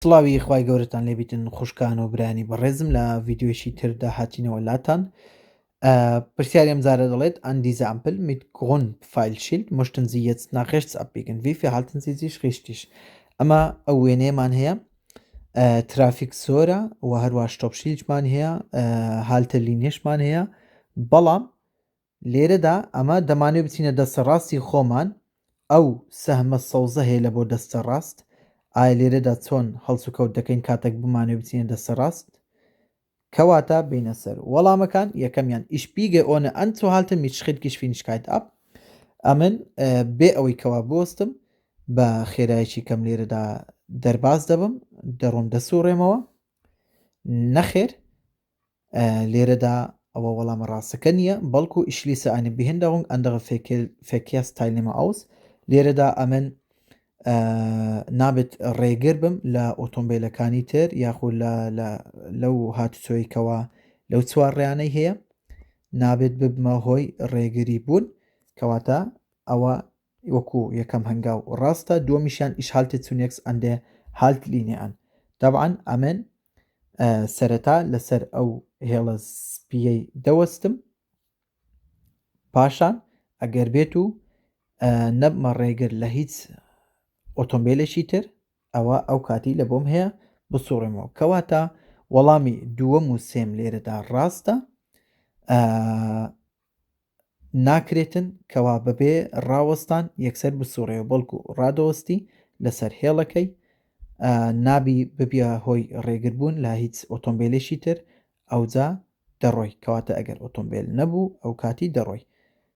سڵاوی خوای گەورەتان لێبیتن خوشکان و برایانی بەڕێزم لە ڤیدیۆیەکی تردا هاتینەوە لاتان پرسیاری ئەم جارە دەڵێت an dieser Ampel mit Grünpfeilschild möchten Sie jetzt nach rechts abbiegen wie verhalten Sie sich richtig ئەمە ئەو وێنەیەمان هەیە ترافیک زۆرە و هەروە Stoppschild مان هەیە Haltelinie شمان هەیە بەڵام لێرەدا ئەمە دەمانەوێت بچینە دەستە ڕاستی خۆمان ئەو سەهمە سەوزە هەیە لە بۆ دەستە ڕاست ئایا لێرەدا چۆن هەڵسوکەوت دەکەین کاتێک بمانەوێت بچینە دەستە ڕاست کەواتە بینە سەر وەڵامەکان یەکەمیان ich biege ohne anzuhalten mit Schrittgeschwindigkeit ab ئەمن بێ ئەوەی کەوا بوەستم بە خێرایەکی کەم لێرەدا دەرباز دەبم دەڕۆم دەسوڕێمەوە نەخێر لێرەدا ئەوە وەڵامە ڕاستەکە نییە بەڵکو ich schließe eine Behinderung anderer Verkehrsteilnehmer aus لێرەدا ئەمن نابێت ڕێگر بم لە ئۆتۆمبیلەکانی تر یاخود لە لەو هاتوچۆی کەوا لەو چوار ڕیانەی هەیە نابێت ببمە هۆی ڕێگری بوون کەواتە ئەوە وەکو یەکەم هەنگاو ڕاستە دووەمیشیان ich halte zunächst an der Haltlinie an تەبعەن ئەمن سەرەتا لەسەر ئەو هێڵە سپیەی دەوەستم پاشان ئەگەر بێت و نەبمە ڕێگر لە هیچ ئۆتۆمبیلێکی تر ئەوە ئەو کاتی لە بۆم هەیە بسوڕێمەوە کەواتە وەڵامی دووەم و سێم لێرەدا ڕاستە ناکرێتن کەوا بەبێ ڕاوەستان یەکسەر بسوڕێەوە بەڵکو ڕادەوەستی لەسەر هێڵەکەی نابی ببیە هۆی ڕێگربوون لە هیچ ئۆتۆمبیلێکی تر ئەوجا دەڕۆی کەواتە ئەگەر ئۆتۆمبیل نەبوو ئەو کاتی دەڕۆی.